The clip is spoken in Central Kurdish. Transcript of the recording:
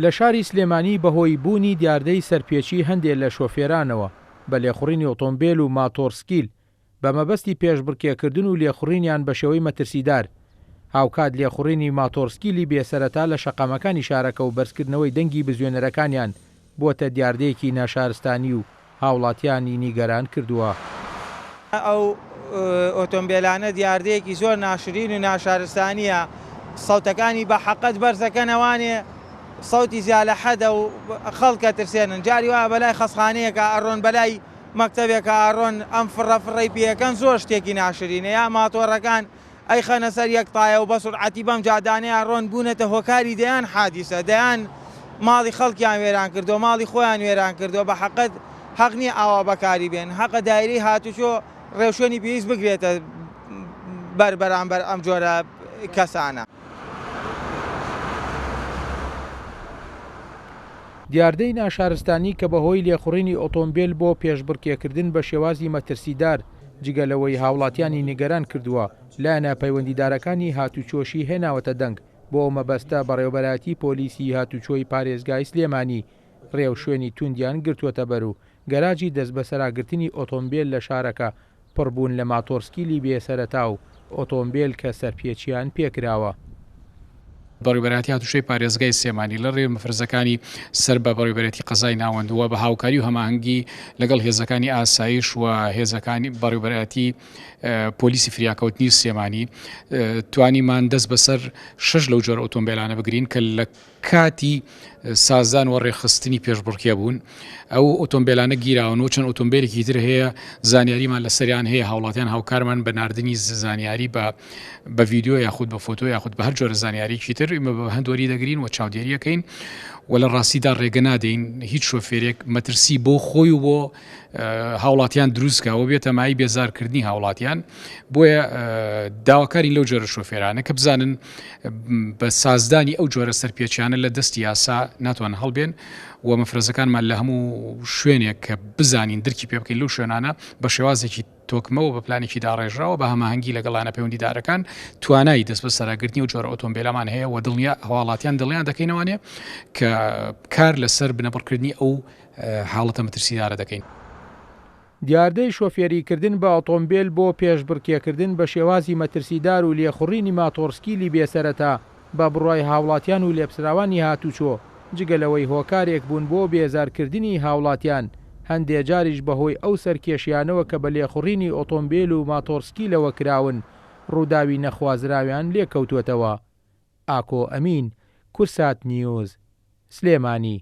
لە شاری سلێمانی بەهۆی بوونی دیاردەی سەرپێچی هەندێ لە شۆفێرانەوە بە لێخوڕینی ئۆتۆمبێل و ماتۆڕسکیل بە مەبەستی پێشبڕکێکردن و لێخوڕینیان بە شێوەی مەترسیدار، هاوکات لێخوڕینی ماتۆڕسکیلی بێ سەرەتا لە شەقامەکانی شارەکە و بەرزکردنەوەی دەنگی بزوێنەرەکانیان بووەتە دیاردەیەکی ناشارستانی و هاوڵاتیانی نیگەران کردووە. ئەو ئۆتۆمبێلانە دیاردەیەکی زۆر ناشرین و ناشارستانییە، سەوتەکانی بە حەقەت بەرزەکەنەوانێ سەوتی زیا لە حەدە و خەڵک ئەترسێنن، جاری وایە بەلای خەسخانەیەکا ئەڕۆن بەلای مەکتەبێکا ئەڕۆن ئەم فڕە فڕەی پێیەکەن زۆر شتێکی ناشرینە، یا ماتۆڕەکان ئەیخەنە سەر یەک تایە و بە سورعەتی بەم جادانەیا ڕۆن بوونەتە هۆکاری دەیان حادیسە دەیان ماڵی خەڵکیان وێران کردووە ماڵی خۆیان وێران کردووە بە حەقت حەق نییە ئاوا بەکاری بێن حەقە دایرەی هاتوچۆ ڕێوشوێنی پێویست بگرێتە بەر بەرامبەر ئەم جۆرە کەسانە. دیاردەی ناشارستانی کە بەهۆی لێخوڕینی ئۆتۆمبێل بۆ پێشبڕکێکردن بە شێوازی مەترسیدار جگە لەوەی هاوڵاتیانی نیگەران کردووە، لایەنە پەیوەندیدارەکانی هاتوچۆشی هێناوەتە دەنگ، بۆ ئەو مەبەستە بەڕێوەبەرایەتی پۆلیسی هاتوچۆی پارێزگای سلێمانی ڕێوشوێنی توندیان گرتووەتەبەر و گەراجی دەستبەسەراگرتنی ئۆتۆمبێل لە شارەکە پڕبوون لە ماتۆڕسکیلی بێ سەرەتا و ئۆتۆمبێل کە سەرپێچیان پێکراوە. بەڕێوەبەرایەتی هاتوچۆی پارێزگای سلێمانی لە ڕێی مەفرەزەکانی سەر بە بەڕێوەبەرێتی قەزای ناوەند و بە هاوکاری و هەماهەنگی لەگەڵ هێزەکانی ئاسایش و هێزەکانی بەڕێوەبەرایەتی پۆلیسی فریاکەوتنی سلێمانی توانیمان دەست بەسەر شەش لەو جۆرە ئۆتۆمبیلانە بگرین کە لە کاتی سازدان و ڕێکخستنی پێشبڕکێ بوون ئەو ئۆتۆمبیلانە گیراون و چەند ئۆتۆمبیلێکی تر هەیە زانیاریمان لەسەریان هەیە هاوڵاتیان هاوکارمان بە ناردنی زانیاری بە بە ڤیدیۆ یاخود بە فۆتۆ یاخود بە هەر جۆرە زانیاریکی تر ئمە بە هەند وەری دەگرین و چاودێریەکەین و لە ڕاستیدا ڕێگە نادەین هیچ شۆفێرێک مەترسی بۆ خۆی و بۆ هاوڵاتیان دروستکە و بێتە مای بێزارکردنی هاوڵاتیان بۆیە داواکارین لەو جۆرە شۆفێرانە کە بزانن بە سازدانی ئەو جۆرە سەرپێچیانە لە دەستی یاسا ناتوان هەڵبێن و مەفرەزەکانمان لە هەموو شوێنێک کە بزانین درکی پێ بکەین لەو شوێنانە بە شێوازێکی تۆکمە و بە پلانێکی داڕێژراوە بە هەماهەنگی لەگەڵ لایەنە پەیوەندیدارەکان توانای دەستبەسەراگرتنی ئەو جۆرە ئۆتۆمبێلەمان هەیە و دڵنیا هاوڵاتیان دڵنیا دەکەینەوانێ کە کار لەسەر بنەبڕکردنی ئەو حاڵەتە مەترسیدارە دەکەین. دیاردەی شۆفێریکردن بە ئۆتۆمبێل بۆ پێشبڕکێکردن بە شێوازی مەترسیدار و لێخوڕینی ماتۆڕسکیلی بێ سەرەتا بە بڕوای هاوڵاتیان و لێپسراوانی هاتوچۆ، جگە لەوەی هۆکارێک بوون بۆ بێزارکردنی هاوڵاتیان، هەندێ جاریش بەهۆی ئەو سەرکێشیانەوە کە بە لێخوڕینی ئۆتۆمبێل و ماتۆڕسکیلەوە کراون، ڕووداوی نەخوازراویان لێکەوتووەتەوە. ئاکۆ ئەمین، کورسات نیوز، سلێمانی.